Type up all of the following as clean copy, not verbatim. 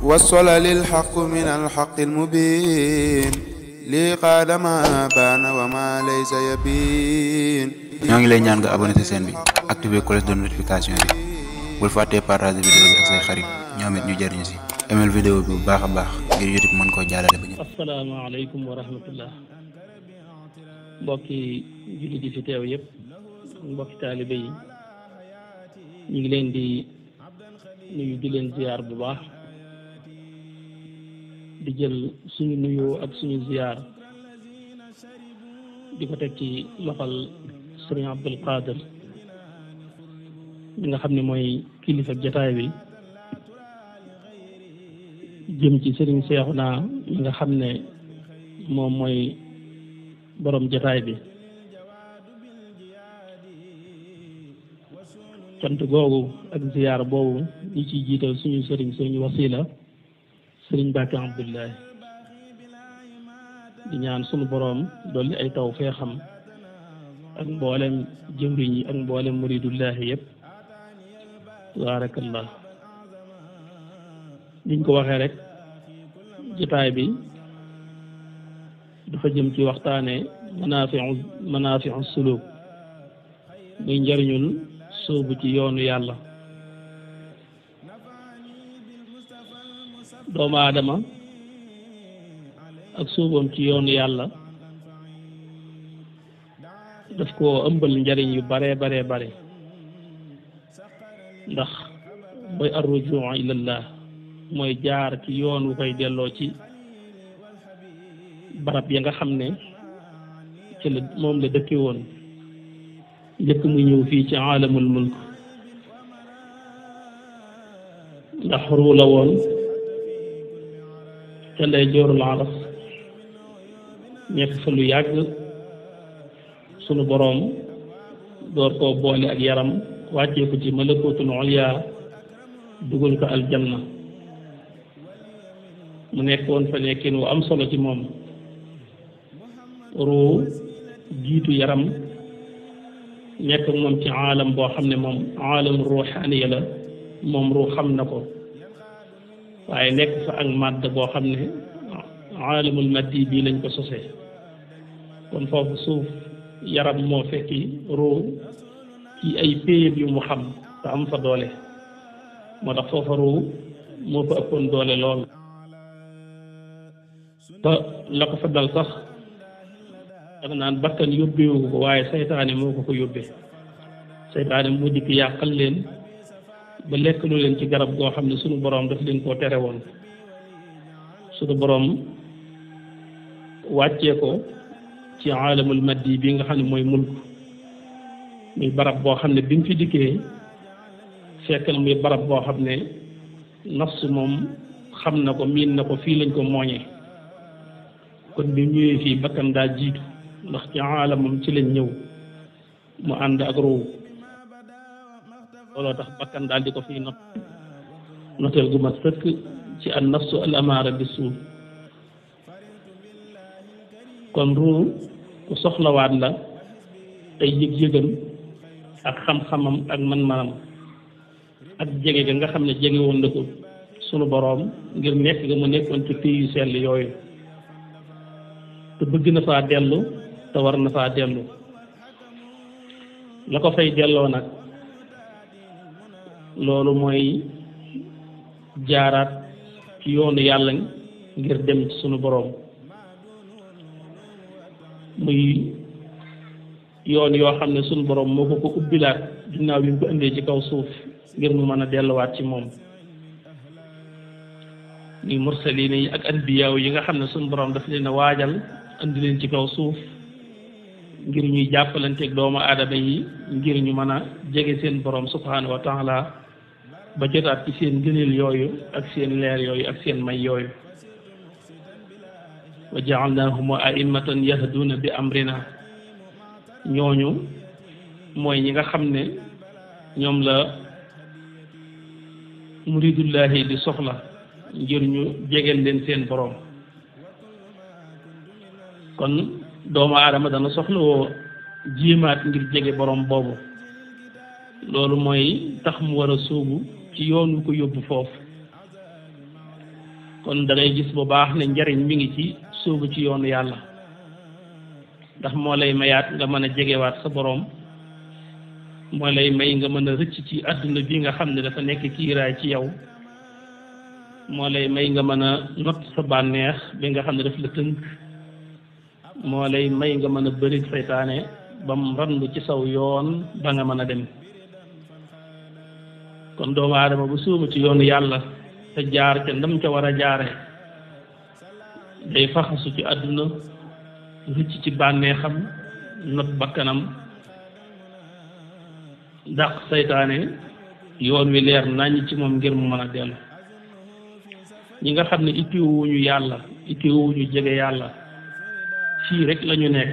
وصل للحق من الحق المبين لي قاد ما بان وما ليس يبين. ñoo ngi lay ñaan nga abonné ci chaîne bi activer cloche de notification bi bul fàtte partager vidéo bi ak say xarit ñoom it ñu jariñu ci aimel vidéo bi bu baax a baax ngir YouTube mën koo jàllale ba ñëpp. asalaamaaleykum wa rahmatullah mbokki jullit yi fi teew yëpp mbokki taalibe yi ñu ngi leen di nuyu di leen ziar bu baax di jël suñu nuyoo ak suñu ziar di ko teg ci loxol sëriñ Abdul Qadir mi nga xam ne mooy kilifa jataay bi jëm ci sëriñ Seexuna mi nga xam ne moom mooy borom jataay bi cant googu ak ziyaar boobu ñi ciy jiital suñu sëriñ wasila sëriñ Mbàkke Abdullahi di ñaan suñu boroom dolli ay taw feexam ak mboolem jëwriñ yi ak mboolem muridullahi yëpp baarakallah niñ ko waxee rek jotaay bi dafa jëm ci waxtaane manaafi'u suluk muy njariñul sóobu ci yoonu yàlla. doomu aadama ak sóobam ci yoonu yàlla daf koo ëmbal njariñ yu bare ndax mooy arrujuu ilallah mooy jaar ci yoon wu koy delloo ci barab ya nga xam ne ci la moom la dëkke woon njëkk mu ñëw fii ci aalamul mulk ndax ruu la woon ca lay joorul aras nekk fa lu yàgg sunu boroom door koo boole ak yaram wàccee ko ci malakutul ulya dugal ko aljanna mu nekkoon fa nekkin wu am solo ci moom ruu jiitu yaram nekk moom ci aalam boo xam ne moom aalam ruuxaaniya la moom ruu xam na ko waaye nekk fa ak màdd boo xam ne aalamul maddi bii lañ ko sosee kon foofu suuf yaram moo fekki ruu ci ay péyeb yu mu xam te am fa doole moo tax foofa ruu moo fa ëppoon doole lool te la ko fa dal sax danga naan bakkan yóbbeewu ko waaye saytaane moo ko yóbbee saytaane moo dikk yàqal leen ba lekkalu leen ci garab goo xam ne sunu boroom daf leen koo tere woon sunu boroom wàccee ko ci aalamul maddi bi nga xam ne mooy mulk muy barab boo xam ne bi mu fi dikkee fekk na muy barab boo xam ne nafs moom xam na ko miin na ko fii lañ ko mooñee kon bi mu ñëwee fii bakkan daa jiitu ndax ci aalamam ci lañ ñëw mu ànd ak ruu looloo tax bakkan daal di ko fii noteel gu mat sëkk ci an nafsu al amaara bi suu kon ruu ku soxlawaat la ay yëg-yëgam ak xam-xamam ak man-manam ak jege ga nga xam ne jege woon na ko sunu boroom ngir nekk ga mu nekkoon ci pays yu sell yooyu te bëgg na faa dellu te war na faa dellu la ko fay delloo nag loolu mooy jaaraat ci yoonu yàlla ngir dem ci sunu boroom muy yoon yoo xam ne sunu boroom moo ko ubbilaat ginnaaw bi mu ko indee ci kaw suuf ngir mu mën a delluwaat ci moom muy mursaliin yi ak anbiyaaw yi nga xam ne sunu boroom daf leen a waajal andi leen ci kaw suuf ngir ñuy jàppalanteeg doomu aadama yi ngir ñu mën a jege seen boroom subhaanahu wa taala ba jotaat ci seen ngëneel yooyu ak seen leer yooyu ak seen may yooyu wa ja'alnaahum a'immatan yahduuna bi amrina ñooñu mooy ñi nga xam ne ñoom la muridullahi di soxla ngir ñu jegeel leen seen boroom kon doomu aadama dana soxla woo jiimaat ngir jege boroom boobu loolu mooy tax mu war a sóobu ci yoon wu ko yóbbu foofu kon da ngay gis bu baax ne njariñ mi ngi ci sóobu ci yoonu yàlla ndax moo lay mayaat nga mën a jegewaat sa boroom moo lay may nga mën a rëcc ci àdduna bi nga xam ne dafa nekk kiiraay ci yow moo lay may nga mën a not sa bànneex bi nga xam ne daf la tënk moo lay may nga mën a bëri seytaane ba mu randu ci saw yoon ba nga mën a dem kon doomu aadama bu sóobu ci yoonu yàlla te jaar ca ndam ca war a jaare day faxasu ci àdduna rëcc ci bànneexam not bakkanam dàq seytaane yoon wi leer naññ ci moom ngir mu mën a dellu ñi nga xam ne ittiwuñu yàlla ittiwuñu jege yàlla fii rek la ñu nekk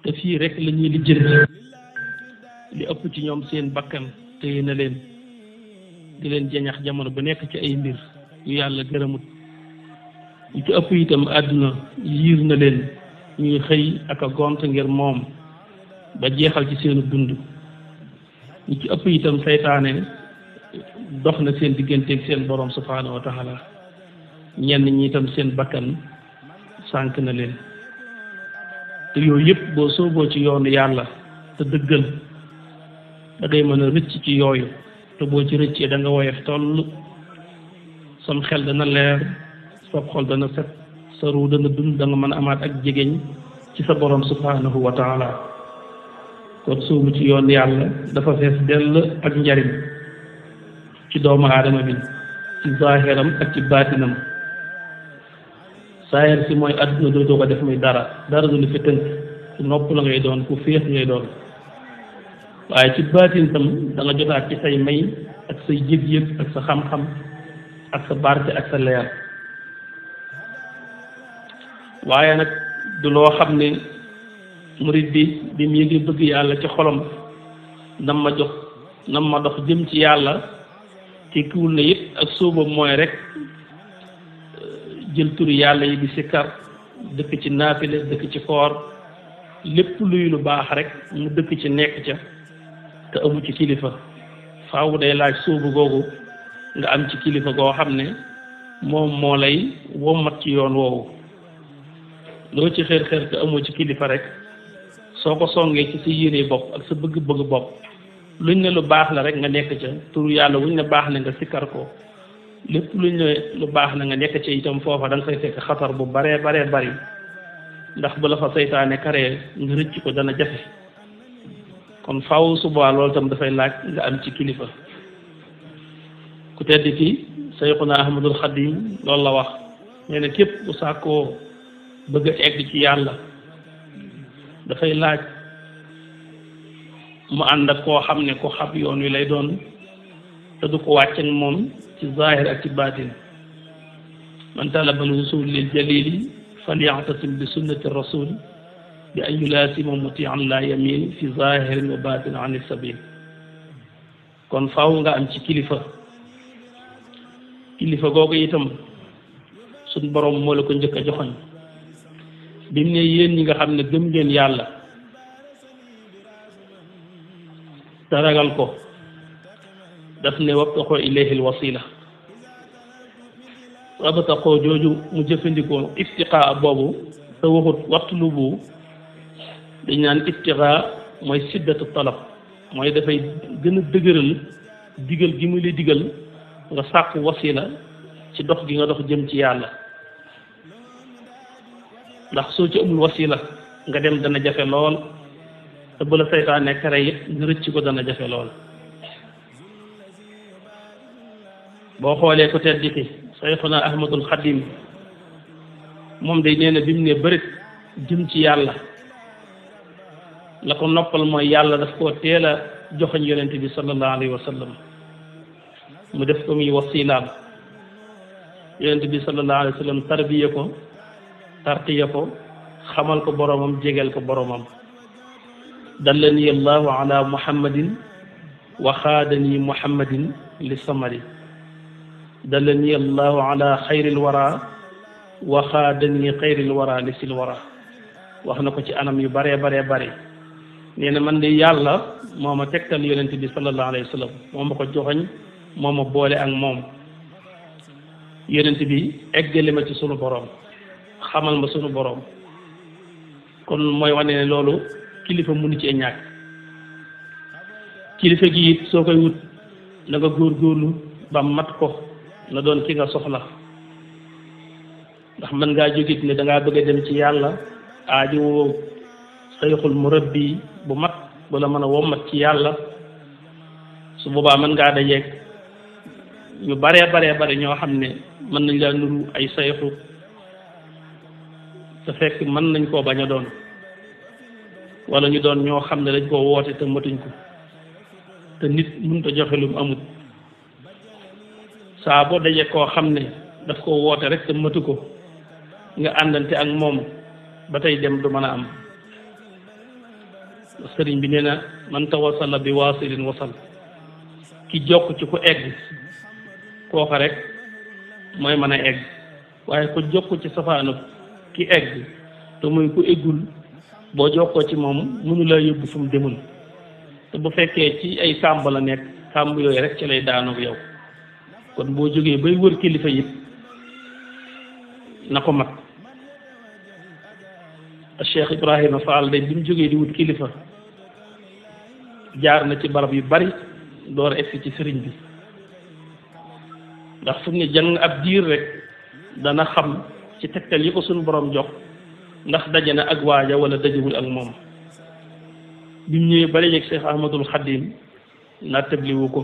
te fii rek la ñuy lijjanti li ëpp ci ñoom seen bakkan téye na leen di leen jeñax jamono bu nekk ci ay mbir yu yàlla gërëmut ñu ci ëpp itam àdduna yiir na leen ñuy xëy ak a gont ngir moom ba jeexal ci seenu dund ñu ci ëpp itam seytaane dox na seen digganteeg seen borom subhaanahu wa taala ñenn ñi itam seen bakkan sànk na leen te yooyu yëpp boo sooboo ci yoonu yàlla te dëggal da ngay mën a rëcc ci yooyu te boo ci rëccee da nga woyof toll sam xel dana leer sa xol dana set sa ruu dana dund da nga mën a amaat ak jegeñ ci sa borom subhaanahu wa taala kon soobu ci yoon yàlla dafa fees dell ak njariñ ci doomu aadama bi ci zaahiram ak ci baatinam saahir si mooy àdduna dootoo ko def muy dara du lu fi tënk ku nopp la ngay doon ku féex ngay doon waaye ci baatin tam da nga jotaat ci say may ak say yëg-yëg ak sa xam-xam ak sa barke ak sa leer waaye nag du loo xam ne murid bi mu ngi bëgg yàlla ci xolam nam ma dox jëm ci yàlla te kiwul na it ak sóobam mooy rek jël turu yàlla yi di sikkar dëkk ci naafile dëkk ci koor lépp luy lu baax rek mu dëkk ci nekk ca te amu ci kilifa faaw day laaj sóobu googu nga am ci kilifa goo xam ne moom moo lay wommat ci yoon woowu loo ci xër te amoo ci kilifa rek soo ko songee ci sa yére bopp ak sa bëgg-bëgg bopp luñ ne lu baax la rek nga nekk ca turu yàlla wuñ ne baax na nga sikkar ko lépp luñ ne lu baax na nga nekk ca itam foofa da nga fay fekk xatar bu baree bari ndax bu la fa seytaane karee nga rëcc ko dana jafe kon faaw suba loolu tam dafay laaj nga am ci kilifa ku tedd ki Sayxuna Ahmadul Xadim loolu la wax nee na képp ku sàkkoo bëgg a egg ci yàlla dafay laaj mu ànd ak koo xam ne ko xab yoon wi lay doon te du ko wàcc ak moom ci zahir ak ci baatin man talabal wusul lil jalili falyatasim bi sunnati rasul bi an yulaasima mutian la yamin fi zahirin wa batin an sabil kon faaw nga am ci kilifa googu itam suñ borom moo la ko njëkk a joxoñ bi mu ne yéen ñi nga xam ne gëm ngeen yàlla te ragal ko daf ne wabtaqoo ilayhi alwasila wabtaqoo jooju mu jëfandikoo iftiqaa boobu te waxut watlubu dañ naan iftiqaa mooy siddatu talab mooy dafay gën a dëgëral digal gi mu lay digal nga sàkku wasila ci dox gi nga dox jëm ci yàlla ndax soo ci amul wasila nga dem dana jafe lool te bu la seytaane kare it nga rëcc ko dana jafe lool boo xoolee ko tedd ki Sayxuna Ahmadul Xadim moom day nee na bi mu ne bërit jëm ci yàlla la ko noppal mooy yàlla daf koo teel a joxoñ yonent bi sallallahu alayhi wa sallam mu def ko muy wasilaam yonent bi sallallahu alayhi wa sallam tarbiye ko tarqiya ko xamal ko boromam jegeel ko boromam dallani allahu ala muhammadin wa xaadani muhammadin li samari dallani allahu ala xayril wara wa xaadani xayril wara li sil wara wax na ko ci anam yu baree bare nee na man de yàlla moo ma tegtal yonent bi sallallahu alayhi wa sallam moo ma ko joxoñ moo ma boole ak moom yonent bi eggale ma ci sunu borom xamal ma sunu borom kon mooy wane ne loolu kilifa mënu ci ñàkk kilifa gi it soo koy wut na nga góorgóorlu ba mat ko na doon ki nga soxla ndax mën ngaa jógit ne dangaa bëgg a dem ci yàlla aajowoo sayxul murabbi bu mat bu la mën a wommat ci yàlla su boobaa mën ngaa dajeeg ñu bare ñoo xam ne mën nañ laa nuru ay sayxu te fekk mën nañ koo bañ a doon wala ñu doon ñoo xam ne dañ koo woote te matuñ ko te nit mënut a joxe lu mu amut saa boo dajee koo xam ne daf koo woote rek te matu ko nga àndante ak moom ba tey dem du mën a am sëriñ bi nee na man tawasala bi waasilin wasal ki jokk ci ku egg kooka rek mooy mën a egg waaye ku jokk ci safaanu ki egg te muy ku eggul boo jokkoo ci moom mënu laa yóbbu fu mu demul te bu fekkee ci ay kàmb la nekk kàmb yooyu rek ci lay daanoog yow kon boo jógee bay wër kilifa yit na ko mat Cheikh Ibrahima Fall day bi mu jógee di wut kilifa jaar na ci barab yu bari door egsi ci sëriñ bi ndax fu mu ne jàng ab diir rek dana xam ci tegtal yi ko suñu borom jox ndax daje na ak waaja wala dajewul ak moom bi mu ñëwee ba léegi Cheikh Ahmadul Xadim nattabliwu ko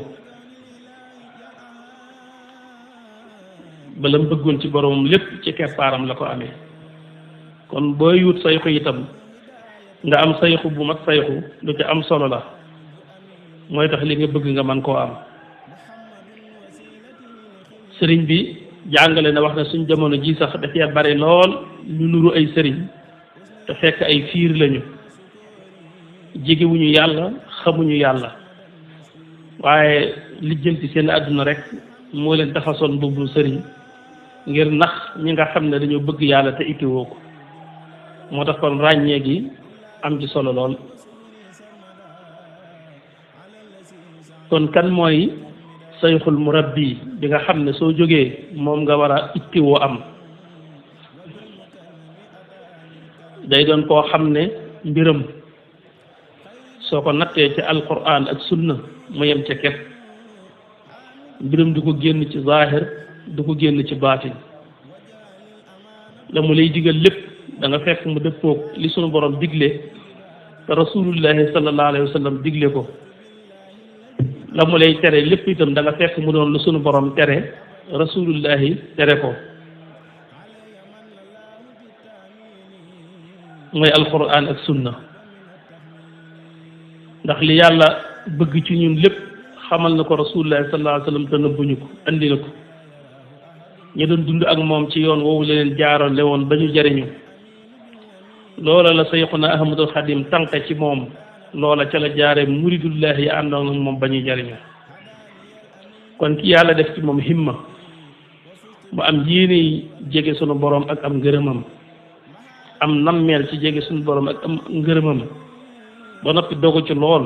bala mu bëggoon ci boromam lépp ci keppaaram la ko amee kon booy wut sayxu itam nga am sayxu bu mat sayxu lu ci am solo la mooy tax li nga bëgg nga mën koo am sëriñ bi jàngale na wax ne suñ jamono ji sax dafay bari lool ñu nuru ay sëriñ te fekk ay fiir lañu jegewuñu yàlla xamuñu yàlla waaye lijjanti seen àdduna rek moo leen taxasoon mbubbul sëriñ ngir nax ñi nga xam ne dañoo bëgg yàlla te ittiwoo ko moo tax kon ràññee gi am ci solo lool kon kan mooy sayxul murabbi bi nga xam ne soo jógee moom nga war a ittiwoo am day doon koo xam ne mbiram soo ko nattee ci alquran ak sunna mu yem ca képp mbiram du ko génn ci zaahir du ko génn ci baatin la mu lay digal lépp da nga fekk mu dëppoog li sunu borom digle te rasulullahi sallallahu alayhi wa sallam digle ko la mu lay tere lépp itam da nga fekk mu doon lu sunu borom tere rasulullahi tere ko mooy alquran ak sunna ndax li yàlla bëgg ci ñun lépp xamal na ko rasulullahi sallallahu alayhi wa sallam te nëbbuñu ko andi na ko ñu doon dund ak moom ci yoon woowu leen jaarale woon ba ñu jariñu loola la sayxuna ahmadul xadim tànqe ci moom loola ca la jaare muridullahi yi àndoon ak moom ba ñuy jariñu kon ki yàlla def ci moom himma mu am yéene jege sunu borom ak am ngërëmam am nammeel ci jege sunu borom ak am ngërëmam ba noppi dogu ci lool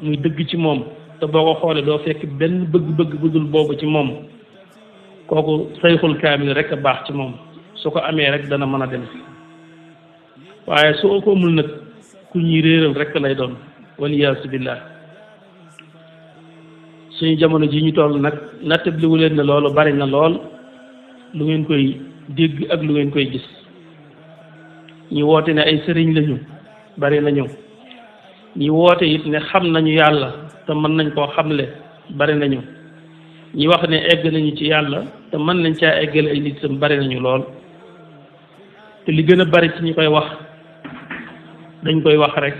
muy dëgg ci moom te boo ko xoolee doo fekk benn bëgg-bëgg bu dul boobu ci moom kooku sayxul kaamil rek a baax ci moom su ko amee rek dana mën a dem waaye soo ko amul nag ku ñuy réeral rek lay doon waliyaasu billah suñu jamono ji ñu toll nag nattabliwu leen ne loolu bari na lool lu ngeen koy dégg ak lu ngeen koy gis ñi woote ne ay sëriñ lañu bari nañu ñi woote it ne xam nañu yàlla te mën nañ koo xamle bari nañu ñi wax ne egg nañu ci yàlla te mën nañ caa eggale ay nit tam bari nañu lool te li gën a bari ci ñi koy wax dañ koy wax rek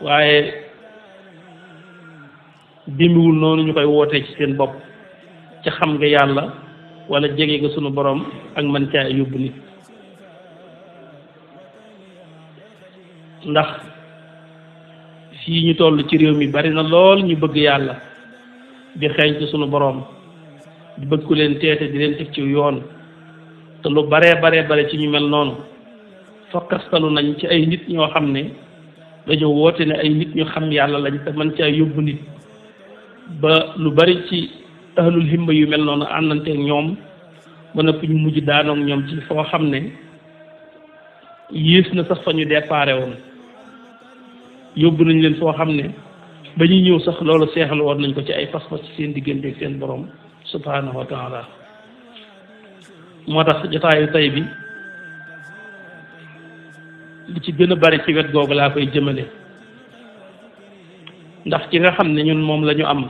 waaye dimbiwul noonu ñu koy wootee ci seen bopp ci xam nga yàlla wala jege nga sunu borom ak man caa yóbbu nit ndax fii ñu toll ci réew mi bari na lool ñu bëgg yàlla di xeeñ ci sunu borom di bëgg ku leen teete di leen teg ci yoon te lu bare ci ñu mel noonu fakkastalu nañ ci ay nit ñoo xam ne dañoo woote ne ay nit ñu xam yàlla lañ te mën caa yóbbu nit ba lu bari ci ahlul himma yu mel noonu àndanteeg ñoom ba noppi ñu mujj daanoog ñoom ci foo xam ne yées na sax fa ñu déparé woon yóbbu nañ leen foo xam ne ba ñuy ñëw sax loolu seexal woon nañ ko ci ay pas-pas ci seen diggante ak seen borom subhanahu wa taala moo tax jotaayu tey bi li ci gën a bari ci wet googu laa koy jëmale ndax ci nga xam ne ñun moom la ñu am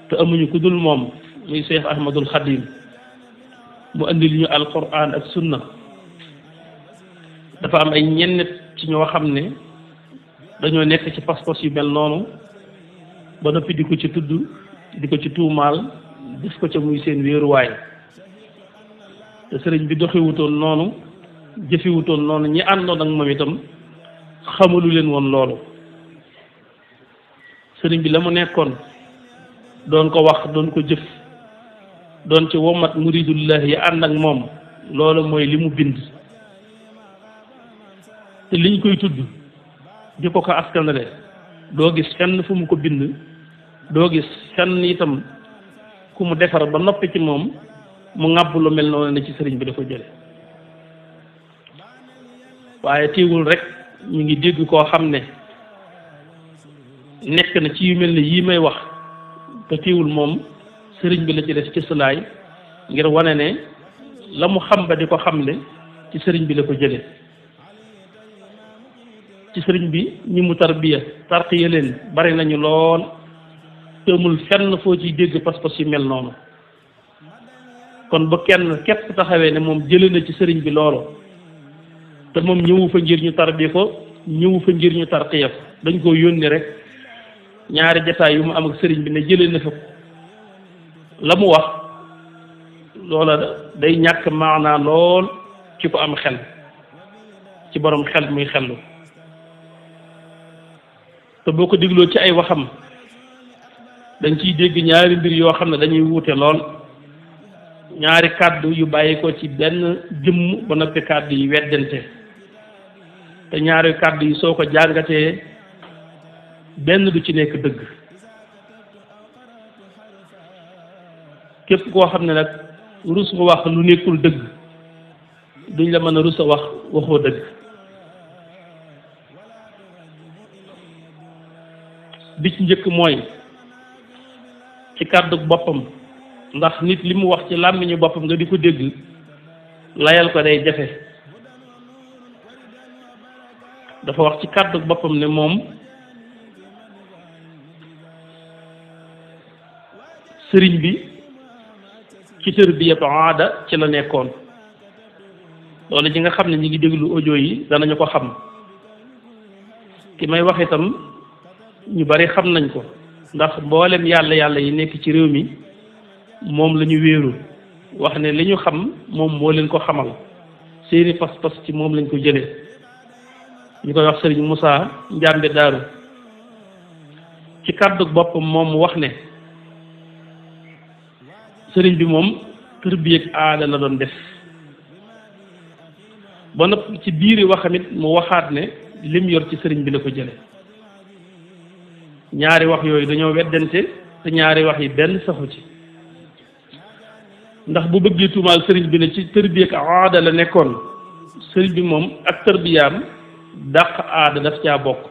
te amuñu ku dul moom muy Cheikh Ahmadul Khadim mu andil ñu alquran ak sunna dafa am ay ñenn ci ñoo xam ne dañoo nekk ci pas-pas yu mel noonu ba noppi di ko ci tudd di ko ci tuumaal def ko ca muy seen wéeruwaay te sëriñ bi doxiwutoon noonu jëfiwutoon noonu ñi àndoon ak moom itam xamalu leen woon loolu sëriñ bi la mu nekkoon doon ko wax doon ko jëf doon ci womat muridullah yi ànd ak moom loolu mooy li mu bind te liñ koy tudd di ko askanale doo gis fenn fu mu ko bind doo gis fenn itam ku mu defar ba noppi ci moom mu ŋàbb lu mel noonu ne ci sëriñ bi da ko jële waaye teewul rek ñu ngi dégg koo xam ne nekk na ci yu mel ne yii may wax te teewul moom sëriñ bi la ci def ci sulaay ngir wane ne la mu xam ba di ko xamle ci sëriñ bi la ko jële ci sëriñ bi ñi mu tarqiya leen bari nañu lool te amul fenn foo ciy dégg pas-pas yu mel noonu kon ba kenn képp taxawee ne moom jële na ci sëriñ bi loolu te moom ñëwu fa ngir ñu tarbiya ko ñëwu fa ngir ñu tarqiya ko dañ koo yónni rek ñaari jataay yu mu am ak sëriñ bi ne jële na fa la mu wax loola day ñàkk maanaa lool ci ko am xel ci borom xel muy xellu te boo ko dégloo ci ay waxam dañ ciy dégg ñaari mbir yoo xam ne dañuy wuute lool ñaari kàddu yu bàyyi ko ci benn jëmm ba noppi kàddu yi weddante te ñaari kàddu yi soo ko jàngatee benn du ci nekk dëgg képp koo xam ne nag rus nga wax lu nekkul dëgg duñ la mën a rus a wax waxoo dëgg bi ci njëkk mooy ci kàddu boppam ndax nit li mu wax ci làmmiñu boppam nga di ko dégg layal ko day jafe dafa wax ci kàddu boppam ne moom sëriñ bi ci tarbiyatu aada ci la nekkoon loolu ji nga xam ne ñi ngi déglu audio yi danañu ko xam ki may wax itam ñu bari xam nañ ko ndax mboolem yàlla yi nekk ci réew mi moom la ñu wéeru wax ne li ñu xam moom moo leen ko xamal seeni pas-pas ci moom lañ ko jëlee ñu koy wax sëriñ Moussa Njàmbe Daaru ci kàddu boppam moom mu wax ne sëriñ bi moom tërbiya ak aada la doon def ba noppi ci biiri waxamit mu waxaat ne lim yor ci sëriñ bi la ko jële ñaari wax yooyu dañoo weddante te ñaari wax yi benn saxu ci ndax bu bëggee tuumaal sëriñ bi ne ci tërbiya ak aada la nekkoon sëriñ bi moom ak tërbiyaam dàq aada daf caa bokk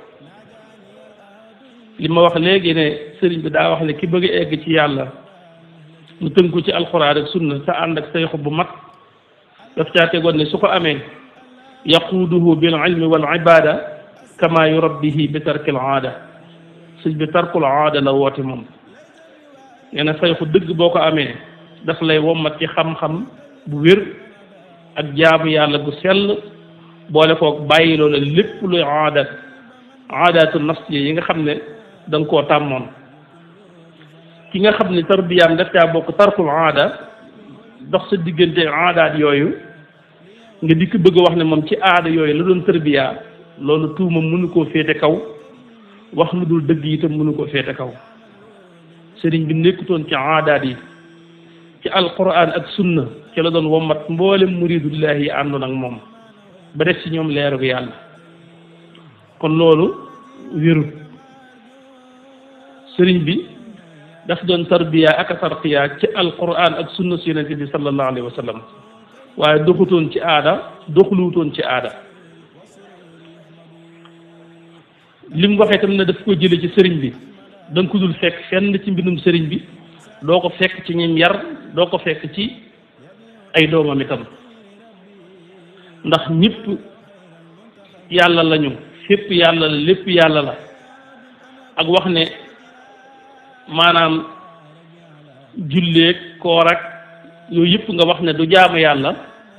li ma wax léegi ne sëriñ bi daa wax ne ki bëgg a egg ci yàlla mu tënku ci alxuraan ak sunna sa ànd ak sayxu bu mat daf caa tegoon ne su ko amee yaquuduhu bil ilmi wal ibada kama yurabbihi bi tarkil aada sëñ bi tarkul aada la woote moom nee na sayxu dëgg boo ko amee daf lay wommat ci xam-xam bu wér ak jaamu yàlla gu sell boole koog bàyyi loola lépp luy aadaatu nafs yi nga xam ne da nga koo tàmmoon ki nga xam ne tarbiyaam daf caa bokk tarkul aada dox sa diggante aadaat yooyu nga dikk bëgg a wax ne moom ci aada yooyu la doon tarbiya loolu tuuma mënu koo féete kaw wax lu dul dëgg itam mënu koo féete kaw sëriñ bi nekkutoon ci aadaat yi ci alquran ak sunna ci la doon wommat mboolem muridullahi yi àndoon ak moom ba def ci ñoom leeru yàlla kon loolu wérut sëriñ bi daf doon tarbiya ak a tarqiya ci alquran ak sunna si yonente bi sallallahu alayhi wa sallam waaye doxutoon ci aada doxuluutoon ci aada li mu waxee tam ne daf ko jële ci sëriñ bi da nga ko dul fekk fenn ci mbindum sëriñ bi doo ko fekk ci ñim yar doo ko fekk ci ay doomam itam ndax ñëpp yàlla lañu fépp yàlla la lépp yàlla la ak wax ne maanaam julleeg koor ak yooyu yëpp nga wax ne du jaamu yàlla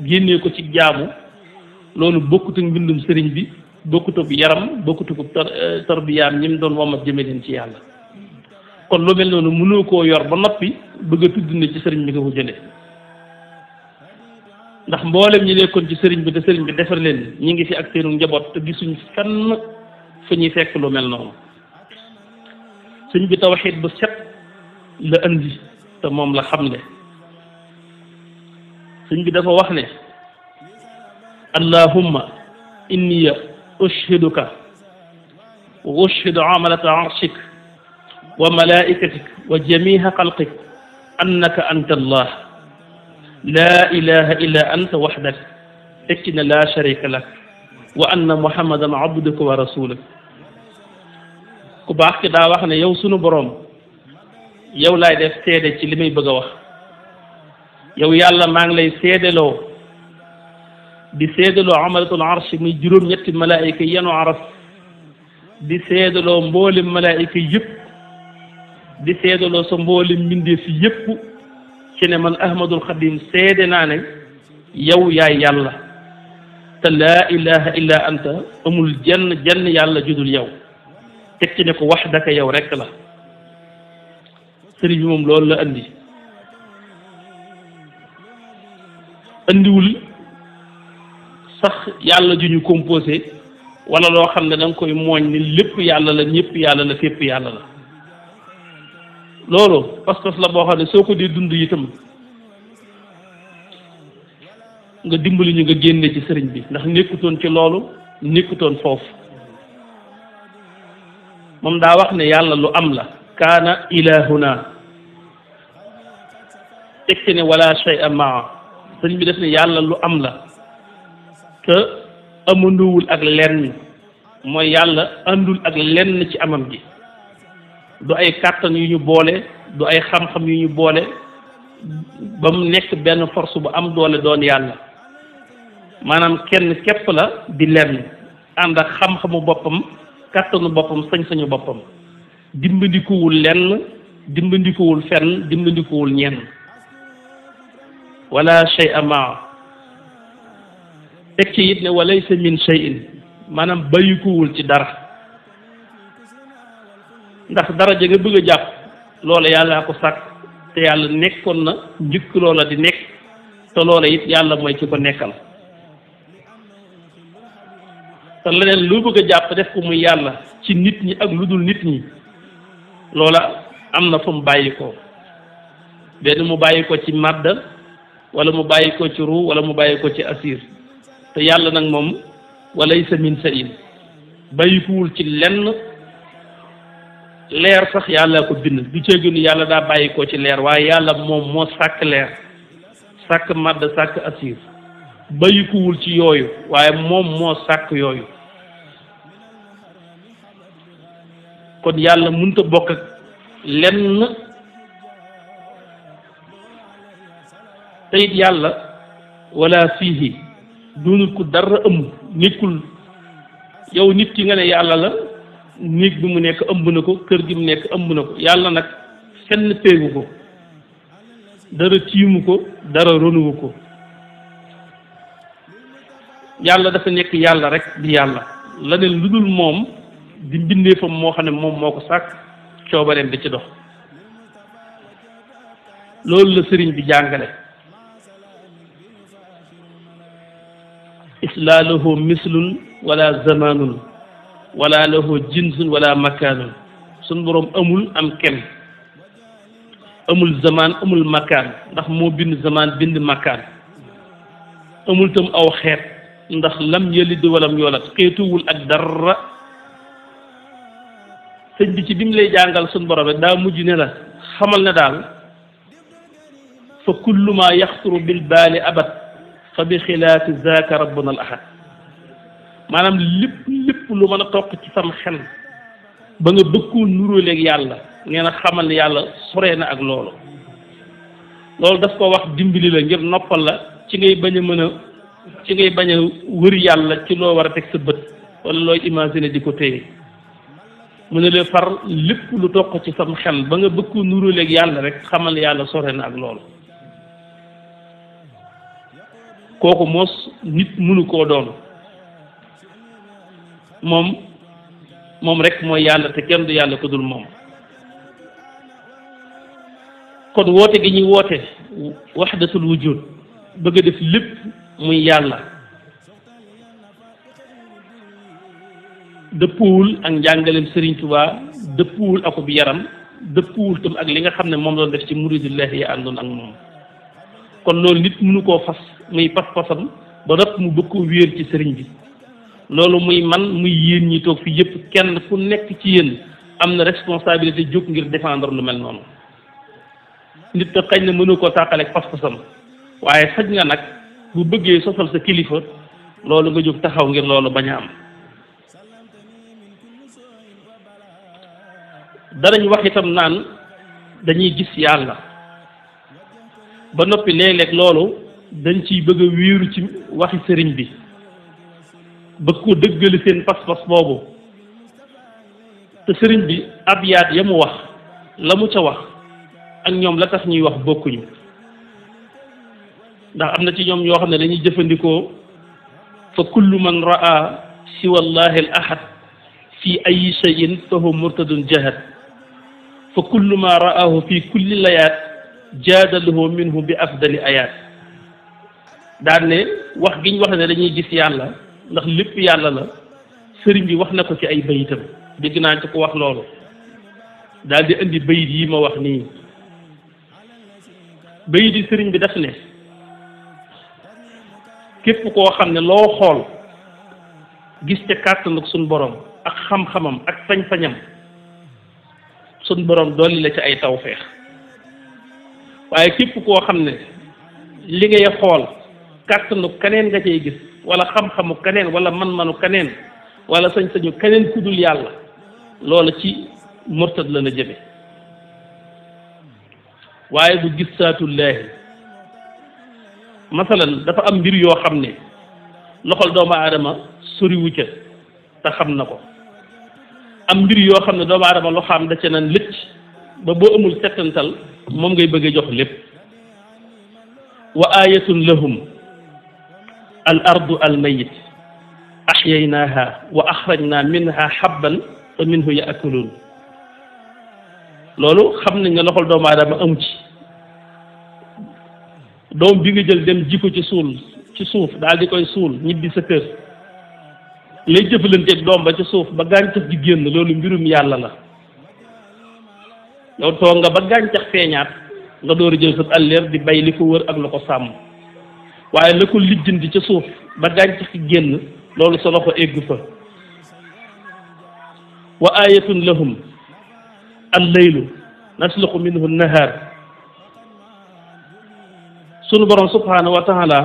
génnee ko ci jaamu loolu bokkut ak mbindum sëriñ bi bokkut ak yaram bokkut ak tarbiyaam ñi mu doon womat jëme leen ci yàlla kon lu mel noonu mënoo koo yor ba noppi bëgg a tudd ne ci sëriñ bi nga ko jëlee ndax mboolem ñi nekkoon ci sëriñ bi te sëriñ bi defar leen ñi ngi fi ak seenu njaboot te gisuñ fenn fa ñuy fekk lu mel noonu sëñ bi tawxiid bu set la andi te moom la xamle sëñ bi dafa wax ne allahumma inni ushhiduka wa ushhidu amalata arshik wa malaikatik wa jamiha xalqik annaka anta allah la ilaha illa anta waxdak tekki ne la sharika lak wa anna muhammadan abduka wa rasuluk ku baax ki daa wax ne yow sunu boroom yow laay def seede ci li may bëgg a wax yow yàlla maa ngi lay seedeloo di seedeloo amalatul arsh muy juróom-ñetti malaayika yenu aras di seedeloo mboolem malaayika yëpp di seedeloo sa mboolem mbindeef yëpp ci ne man ahmadul xadim seede naa ne yow yaay yàlla te laa ilaha illa anta amul jenn yàlla judul yow teg ci ne ko waxdaka yow rekk la sëriñ bi moom loolu la andi andiwul sax yàlla ju ñu composé wala loo xam ne da nga koy mooñ ni lépp yàlla la ñëpp yàlla la fépp yàlla la loolu pas-pas la boo xam ne soo ko dee dund itam nga dimbali ñu nga génne ci sëriñ bi ndax nekkutoon ci loolu nekkutoon foofu moom daa wax ne yàlla lu am la kaana ilahuna teg ci ne wala shay'a maa sëriñ bi def ne yàlla lu am la te amanduwul ak lenn mooy yàlla àndul ak lenn ci amam gi du ay kàttan yu ñu boole du ay xam-xam yu ñu boole ba mu nekk benn force bu am doole doon yàlla maanaam kenn képp la di lenn ànd ak xam-xamu boppam kàttanu boppam sañ-sañu boppam dimbandikuwul lenn dimbandikuwul fenn dimbandikuwul ñenn wala shay'a maa teg ci it ne walaysa min shay'in maanaam bayikuwul ci dara ndax daraja nga bëgg a jàpp loola yàllaa ko sàkk te yàlla nekkoon na njëkk loola di nekk te loola it yàlla mooy ci ko nekkal te leneen lu bëgg a jàpp def ko muy yàlla ci nit ñi ak lu dul nit ñi loola am na fu mu bàyyi ko benn mu bàyyi ko ci màdd wala mu bàyyi ko ci ruu wala mu bàyyi ko ci asir te yàlla nag moom walaysa min shay'in bàyyikuwul ci lenn leer sax yàlla ko bind du ceeginu yàlla daa bàyyi ko ci leer waaye yàlla moom moo sàkk leer sàkk màdd sàkk asir bàyyikuwul ci yooyu waaye moom moo sàkk yooyu kon yàlla mënut a bokk ak lenn te it yàlla wala fiihi doonul ku dara ëmb nekkul yow nit ki nga ne yàlla la néeg bi mu nekk ëmb na ko kër gi mu nekk ëmb na ko yàlla nag fenn péegu ko dara tiimu ko dara ronuwu ko yàlla dafa nekk yàlla rek di yàlla leneen lu dul moom di mbindeefam moo xam ne moom moo ko sàkk coobareem di ci dox loolu la sëriñ bi jàngale isla lahu mislun wala zamanun wala lahu jinsun wala makaanun suñ boroom amul am kem amul zaman amul makaan ndax moo bind zaman bind makaan amul tam aw xeet ndax lam yalid walam yoolat xeetuwul ak dara sëñ bi ci bi mu lay jàngal suñ borom rek daa mujj ne la xamal ne daal fa kullu ma yaxturu bil baali abad fa bi xilaafi zaaka rabbuna al ahad maanaam lépp lu mën a toq ci sam xel ba nga bëggoo nuróoleeg yàlla nee na xamal ne yàlla soree na ak loolu daf ko wax dimbali la ngir noppal la ci ngay bañ a wër yàlla ci loo war a teg sa bët wala looy imaginer di ko téye mu ne la far lépp lu toq ci sam xel ba nga bëggoo nuróoleeg yàlla rek xamal ne yàlla soree na ak loolu kooku moos nit mënu koo doon moom rek mooy yàlla te kenn du yàlla ko dul moom kon woote gi ñuy woote waxdatul wujud bëgg a def lépp muy yàlla dëppuwul ak njàngaleem Serigne Touba dëppuwul ak bi yaram dëppuwul tam ak li nga xam ne moom doon def ci muridullahi yi àndoon ak moom kon loolu nit mënu koo fas muy pas-pasam ba nopp mu bëgg koo wéer ci sëriñ bi loolu muy man muy yéen ñi toog fi yëpp kenn ku nekk ci yéen am na responsabilité jóg ngir défendre lu mel noonu nit ko xañ na mënu koo tàqaleeg pas-pasam waaye xaj nga nag bu bëggee sosal sa kilifa loolu nga jóg taxaw ngir loolu bañ a am danañ wax itam naan dañuy gis yàlla ba noppi léeg-léeg loolu dañ ciy bëgg a wéeru ci waxi sëriñ bi bëgg ko dëggali seen pas-pas boobu te sëriñ bi ab yaat ya mu wax la mu ca wax ak ñoom la tax ñuy wax bokkuñu ndax am na ci ñoom ñoo xam ne dañuy jëfandikoo fa kullu man raa siwa allahi al ahad fi ayi cheyin fa huwa murtadun jahad fa kullu ma raahu fi kulli layaat jaadalahu minhu bi afdali ayaat daan ne wax gi ñu wax ne dañuy gis yàlla ndax lépp yàlla la sëriñ bi wax na ko ci ay bayitam dégg naa ci ko wax loolu daal di indi bayit yi ma wax nii bayit yi sëriñ bi daf ne képp koo xam ne loo xool gis ca kàttan ak suñ borom ak xam-xamam ak sañ-sañam suñ borom dolli la ci ay tawfeex waaye képp koo xam ne li ngay xool kàttanu keneen nga cay gis wala xam-xamu keneen wala man-manu keneen wala sañ-sañu keneen ku dul yàlla loola ci murtad la na jëme waaye du gis saatullaahi masalan dafa am mbir yoo xam ne loxol doomu aadama soriwu ca te xam na ko am mbir yoo xam ne doomu aadama loo xam da ca nan lëcc ba boo amul settantal moom ngay bëgg a jox lépp wa ayatun lahum al ardu al mayit axyaynaaha wa axrajna minha habban fa minhu yaakuluun loolu xam nañ ne loxol doomu aadama amu ci doom bi nga jël dem ji ko ci suuf daal di koy suul ñibbi sa kër lay jëfalanteeg doom ba ci suuf ba gàncax gi génn loolu mbirum yàlla la yow toog nga ba gàncax feeñaat nga door a jël sa àlleer di bay li ko wër ak la ko sàmm waaye la ko lijjanti ca suuf ba gàncax gi génn loolu sa loxo egg fa wa ayatun lahum al-laylu nasluqu minhu an-nahar sunu borom subhanahu wa taala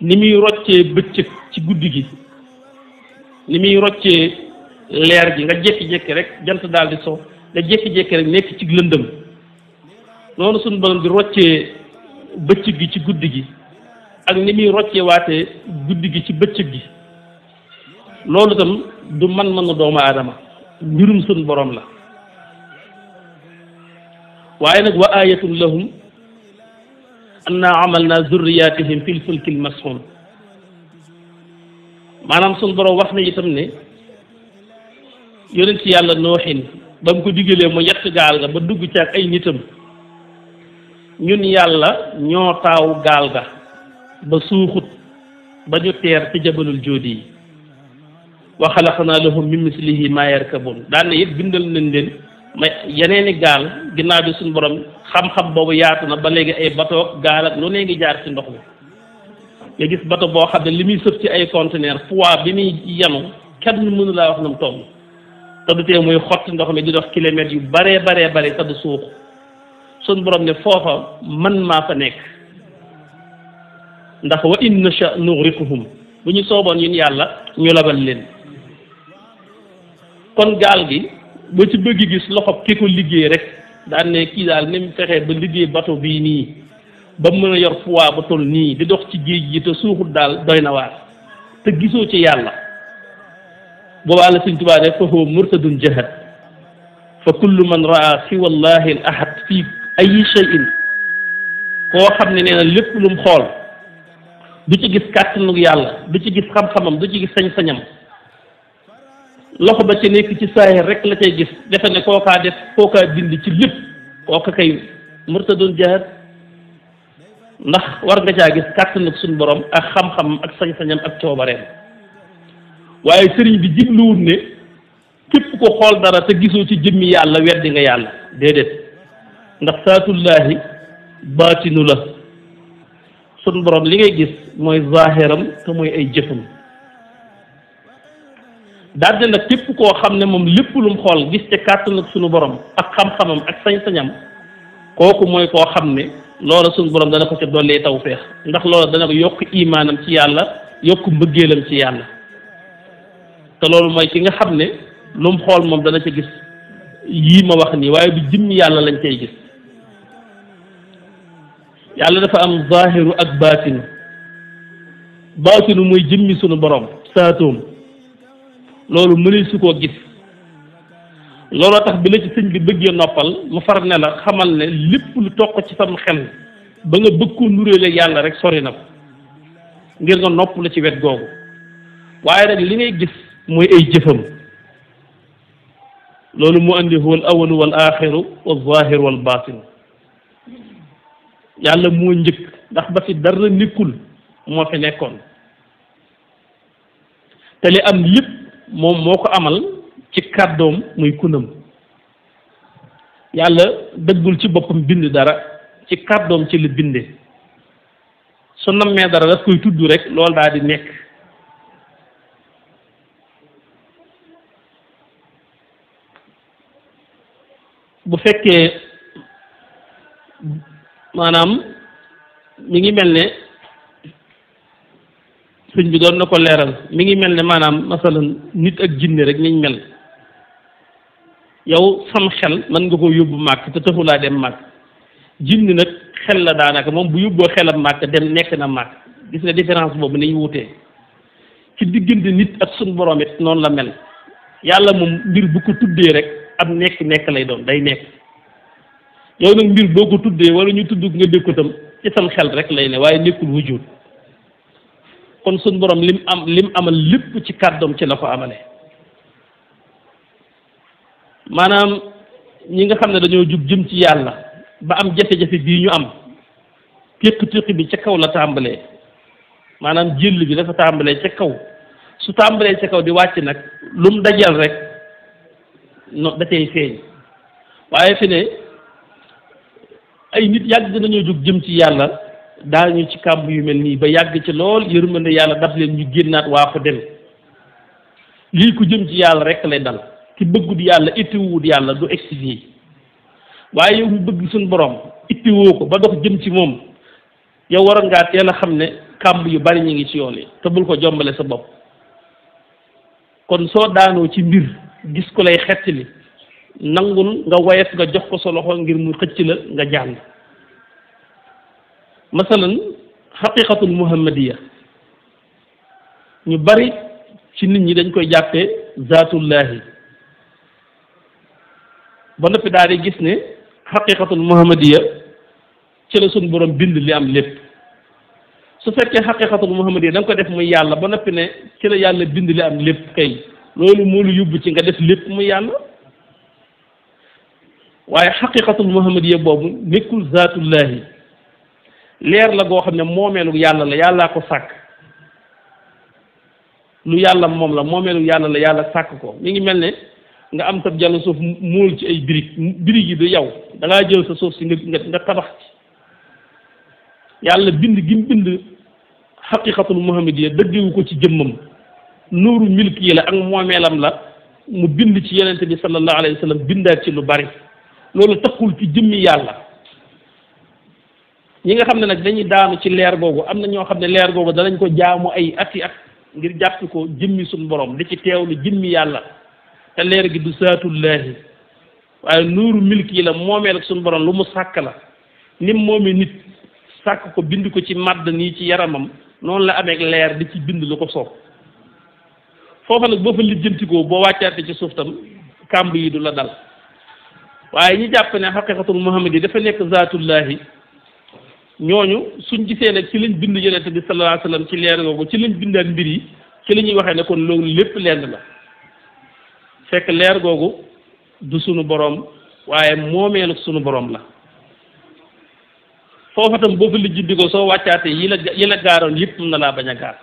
ni muy roccee bëccëg ci guddi gi ni muy roccee leer gi nga jékki-jékki rek jant daal di so nga jékki-jékki rek nekk ci lëndëm noonu sunu borom di roccee bëccëg gi ci guddi gi ak ni muy roccee waatee guddi gi ci bëccëg gi loolu tam du man-manu doomu aadama mbirum sunu borom la waaye nag wa ayatun lahum anna amalna zurriyatihim fil fulkil masxun maanaam sunu borom wax na itam ne yonent yàlla nooxin ba mu ko diggalee mu yett gaal ga ba dugg ci ak ay nitam ñun yàlla ñoo taaw gaal ga ba suuxut ba ñu teer ci jabalul joodi yi wa xalaqnaa lahum min mislihi maa yarkabun daan na it bindal nañ leen ma yeneeni gaal ginnaaw bi suñu borom xam-xam boobu yaatu na ba léegi ay bateau gaal ak lu ne ngi jaar ci ndox mi nga gis bateau boo xam ne li muy sëf ci ay conteneur poids bi muy yenu kenn mënu laa wax na mu toll te du tee muy xotti ndox mi di dox kilomètres yu bare te du suux sun borom ne foofa man maa fa nekk ndax wa in nasha nughriquhum bu ñu sooboon ñun yàlla ñu labal leen kon gaal gi ba ci bëgg gis loxob ki ko liggéey rek daan ne kii daal ni mu fexee ba liggéey bateau bii nii ba mën a yor poids ba toll nii di dox ci géej gi te suuxut daal doy na waar te gisoo ci yàlla boobaa la Sëñ Tuubaa ne fa huwa murtadun jahad fa kullu man raa si wallahi al ahad fii ay shay'in koo xam ne nee na lépp lu mu xool du ci gis kàttanu yàlla du ci gis xam-xamam du ci gis sañ-sañam loxo ba ci nekk ci saahir rek la cay gis defe ne kookaa bind ci lépp kooka kay murtadun jahad ndax war nga caa gis kàttanu suñu borom ak xam-xamam ak sañ-sañam ak coobareem waaye sëriñ bi jibluwul ne képp ko xool dara te gisoo ci jëmmi yàlla weddi nga yàlla déedéet ndax saatullaahi baatinu la suñu borom li ngay gis mooy zaahiram te mooy ay jëfam daldi nag képp koo xam ne moom lépp lu mu xool gis ca kàttanu suñu borom ak xam-xamam ak sañ-sañam kooku mooy koo xam ne loola suñu borom dana ko ca dollee tawfeex ndax loola dana ko yokk imaanam ci yàlla yokk mbëggeelam ci yàlla te loolu mooy ki nga xam ne lu mu xool moom dana ca gis yii ma wax nii waaye du jëmmi yàlla lañ cay gis yàlla dafa am zaahiru ak baatinu baatinu mooy jëmmi sunu borom saatoom loolu mënee su koo gis looloo tax bi la ci sëñ bi bëggee noppal mu far ne la xamal ne lépp lu toq ci sam xel ba nga bëgg koo nuréele yàlla rek sori na ko ngir nga nopp la ci wet googu waaye nag li ngay gis mooy ay jëfam loolu mu andi huwa al awalu wal axiru wal zaahiru wal baatinu yàlla moo njëkk ndax ba fi dara nekkul moo fi nekkoon te li am lépp moom moo ko amal ci kàddoom muy kunam yàlla dëggul ci boppam bind dara ci kàddoom ci la binde su nammee dara daf koy tudd rek loolu daal di nekk bu fekkee maanaam mi ngi mel ne sëñ bi doon na ko leeral mi ngi mel ne maanaam masalan nit ak jinne rek niñ mel yow sam xel mën nga ko yóbbu màkk te taxulaa dem màkk jinne nag xel la daanaka moom bu yóbboo xelam màkk dem nekk na màkk gis nga différence boobu niñ wutee ci diggante nit ak suñ borom it noonu la mel yàlla moom mbir bu ko tuddee rek ab nekk lay doon day nekk yow nag mbir boo ko tuddee wala ñu tudd nga dégg ko tam ci sam xel rek lay ne waaye nekkul wujud kon suñ borom lim amal lépp ci kàddoom ci la ko amale maanaam ñi nga xam ne dañoo jug jëm ci yàlla ba am jafe-jafe bii ñu am téq bi ca kaw la tàmbalee maanaam jël bi dafa tàmbalee ca kaw su tàmbalee ca kaw di wàcc nag lu mu dajal rek no da cay feeñ waaye fi ne ay nit yàgg nañoo jóg jëm ci yàlla daañu ci kàmb yu mel nii ba yàgg ci lool yërmande yàlla daf leen ñu génnaat waa ko dem lii ku jëm ci yàlla rek lay dal ki bëggut yàlla ittiwut yàlla du egsi fii waaye yow mu bëgg suñ borom ittiwoo ko ba dox jëm ci moom yow war ngaa teel a xam ne kàmb yu bari ñu ngi ci yoon yi te bul ko jombale sa bopp kon soo daanoo ci mbir gis ko lay xettali nangul nga wayet nga jox ko sa loxo ngir mu xëcc la nga jàng masalan xaqiqatul muhammadiya ñu bari ci nit ñi dañ koy jàppee zaatullahi ba noppi daal di gis ne xaqiqatul muhammadiya ci la suñ borom bind li am lépp su fekkee xaqiqatul muhammadiya da nga ko def muy yàlla ba noppi ne ci la yàlla bind li am lépp kay loolu moo lu yóbbu ci nga def lépp muy yàlla waaye xaqiqatul muhammadiya boobu nekkul zaatullahi leer la goo xam ne moomeelu yàlla la yàllaa ko sàkk lu yàlla moom la moomeelu yàlla la yàlla sàkk ko mi ngi mel ne nga am tab jàll suuf muul ci ay birig yi du yow da ngaa jël sa suuf si nga tabax ci yàlla bind gi mu bind xaqiqatul muhammadiya dëggewu ko ci jëmmam nuuru milk yi la ak moomeelam la mu bind ci yonente bi sallallahu alayhi wa sallam bindaat ci lu bari loolu takkul ci jëmmi yàlla. ñi nga xam ne nag dañuy daanu ci leer googu am na ñoo xam ne leer googu danañ ko jaamu ay ati at ngir jàpp ko jëmmi suñu borom di ci teewlu jëmmi yàlla te leer gi du saatullaahi waaye nuuru milk yi la moomeel ak suñu borom lu mu sàkk la nim moomee nit sàkk ko bind ko ci màdd nii ci yaramam noonu la amee leer di ci bind lu ko soob foofa nag boo fa lijjantikoo boo wàccaate ci suuf tam kàmb yi du la dal waaye ñi jàpp ne xaqiqatul muhammad yi dafa nekk zaatullaahi ñooñu suñ gisee nag ci lañ bind yonent bi sallallahu alayhi wa sallam ci leer googu ci lañ bindaat mbir yi ci la ñuy waxee ne kon loolu lépp lenn la fekk leer googu du sunu boroom waaye moomeelu sunu boroom la foofa tam boo fa lijjanti ko soo wàccaatee yi la gaaroon yëpp mën na laa bañ a gaar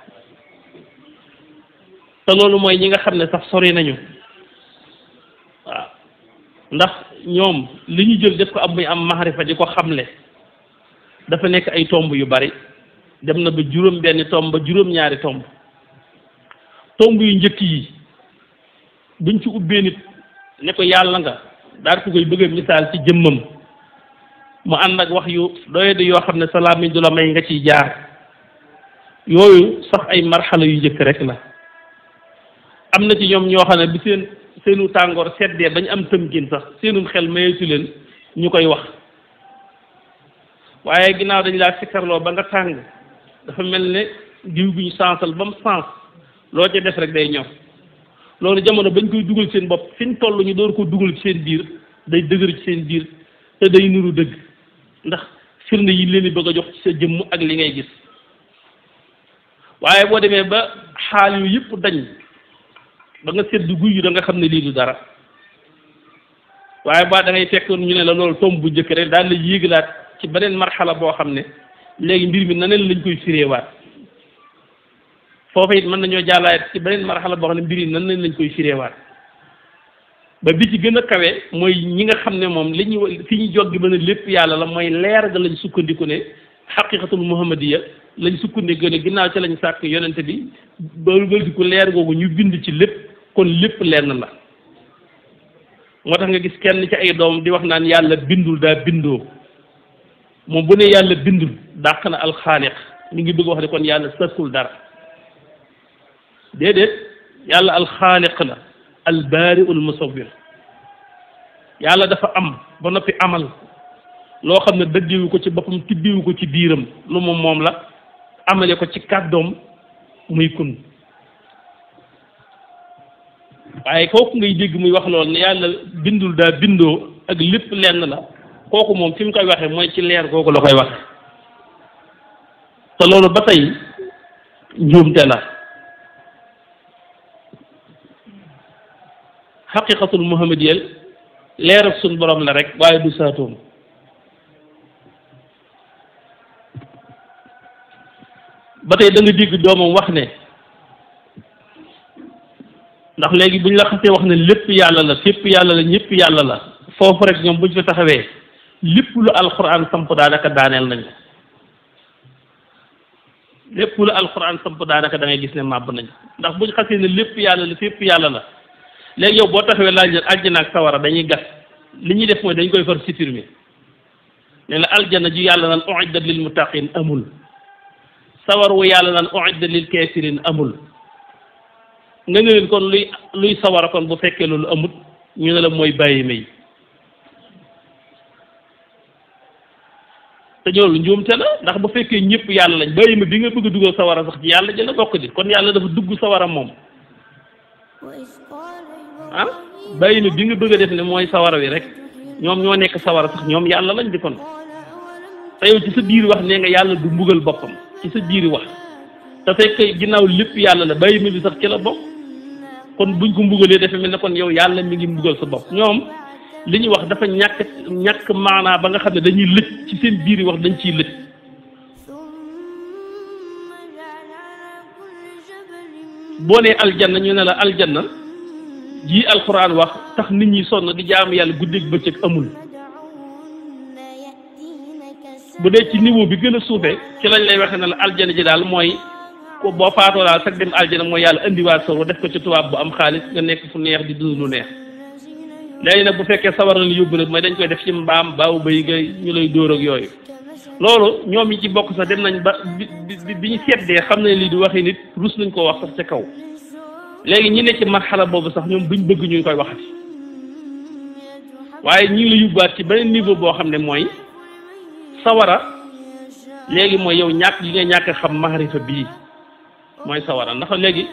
te loolu mooy ñi nga xam ne sax sori nañu waaw ndax ñoom li ñu jël def ko am muy am maxarifa di ko xamle dafa nekk ay tomb yu bari dem na ba juróom benn tomb ba juróom-ñaari tomb yu njëkk yi buñ ci ubbee nit ne ko yàlla nga daal ko koy bëgg a misaal ci jëmmam mu ànd ak wax yu doyadi yoo xam ne salaam yi du la may nga ciy jaar yooyu sax ay marxala yu njëkk rek la am na ci ñoom ñoo xam ne bi seenu tàngoor seddee bañ am tëmkin sax seenum xel mayeetu leen ñu koy wax waaye ginnaaw dañ laa sikkarloo ba nga tàng dafa mel ne diw guñ sansal ba mu sens loo ca def rek day ñor loolu jamono bañ koy dugal seen bopp fi ñu toll ñu door ko dugal ci seen biir day dëgër ci seen biir te day nuru dëgg ndax firnde yi leen di bëgg a jox ci sa jëmm ak li ngay gis waaye boo demee ba xaal yu yëpp dañ ba nga sedd guy yu da nga xam ne lii du dara waaye ba da ngay fekkoon ñu ne la loolu tomb bu njëkk rek daal la yéegalaat ci beneen marxala boo xam ne léegi mbir mi naneen lañ koy firéewaat foofa it mën nañoo jàllaat ci beneen marxala boo xam ne mbir yi naneen lañ koy firéewaat ba bi ci gën a kawe mooy ñi nga xam ne moom li ñuy fi ñu joggi ba ne lépp yàlla la mooy leer ga lañ sukkandiku ne xaqiqatul muhammadiya lañ sukkandiku ne ginnaaw ci lañ sàkk yonente bi ba wëlbatiku leer googu ñu bind ci lépp kon lépp lenn la moo tax nga gis kenn ci ay doom di wax naan yàlla bindul daa bindoo moom bu ne yàlla bindul dàq na alxaaliq mi ngi bëgg wax ne kon yàlla sàkkul dara déedéet yàlla alxaaliq la albaariul musawwir yàlla dafa am ba noppi amal loo xam ne dëddiwu ko ci boppam tibbiwu ko ci biiram lu moom la amale ko ci kàddoom muy kun waaye kooku ngay dégg muy wax loolu ne yàlla bindul daa bindoo ak lépp lenn la kooku moom fi mu koy waxee mooy ci leer googu la koy wax te loolu ba tey njuumte la xaqiqatul muhammadiyal leer ak suñ borom la rek waaye du saatoom ba tey da nga dégg doomam wax ne ndax léegi buñ la xasee wax ne lépp yàlla la fépp yàlla la ñëpp yàlla la foofu rek ñoom buñ fa taxawee lépp lu alquran samp daanaka daaneel nañ lépp lu alquran samp daanaka da ngay gis ne màbb nañ ndax buñ xasee ne lépp yàlla la fépp yàlla la léegi yow boo taxawee laaj leen aljana ak sawara dañuy gas li ñuy def mooy dañ koy far supprimer ne la aljana ji yàlla naan uiddat lil muttaqin amul sawar wu yàlla naan uiddat lil kafirin amul nga ne leen kon luy sawara kon bu fekkee loolu amut ñu ne la mooy bàyyi may te loolu njuumte la ndax bu fekkee ñëpp yàlla lañ bàyyi ma bi nga bëgg a dugal sawara sax ci yàlla jëla bokk di kon yàlla dafa dugg sawara moom ah bàyyi ma bi nga bëgg a def ne mooy sawara wi rek ñoom ñoo nekk sawara sax ñoom yàlla lañ di kon te yow ci sa biir wax nee nga yàlla du mbugal boppam ci sa biir wax te fekk ginnaaw lépp yàlla la bàyyi ma bi sax ci la bokk kon buñ ko mbugalee dafa mel ne kon yow yàlla mi ngi mbugal sa bopp ñoom li ñuy wax dafa ñàkk maanaa ba nga xam ne dañuy lëj ci seen biir wax dañ ciy lëj boo nee aljanna ñu ne la aljanna ji alquran wax tax nit ñi sonn di jaamu yàlla guddeeg bëccëg amul bu dee ci niveau bi gën a suufee ci lañ lay waxee ne la aljanna ji daal mooy ko boo faatoo daal sax dem aljana mooy yàlla indiwaat sa def ko ci tubaab bu am xaalis nga nekk fu neex di dund lu neex léegi nag bu fekkee sawara la yóbbu nag mooy dañ koy def ci mbaam baaw bay nga ñu lay dóor ak yooyu loolu ñoom yi ci bokk sax dem nañ ba bi ñu seetlee xam ne lii di waxi nit rus nañ koo wax sax ca kaw léegi ñi ne ci marxala boobu sax ñoom duñ bëgg ñu ngi koy waxati waaye ñu ngi la yóbbuwaat ci beneen niveau boo xam ne mooy sawara léegi mooy yow ñàkk yi nga ñàkk xam maarifa bii mooy sawara ndax léegi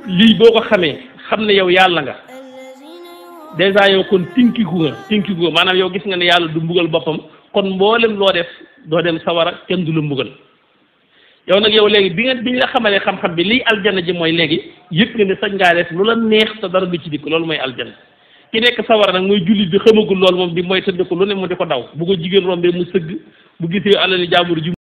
lii boo ko xamee xam ne yow yàlla nga dèjà yow kon tinkiku nga maanaam yow gis nga ne yàlla du mbugal boppam kon mboolem loo def doo dem sawara kenn du la mbugal yow nag yow léegi bi ñu la xamalee xam-xam bi liy aljana ji mooy léegi yëg nga ne sañ ngaa def lu la neex te dara du ci dikk loolu mooy aljana ki nekk sawara nag mooy jullit bi xamagul loolu moom di mooy tëdd ko lu ne mu di ko daw bu ko jigéen rombee mu sëgg bu gisee alali jaambur ji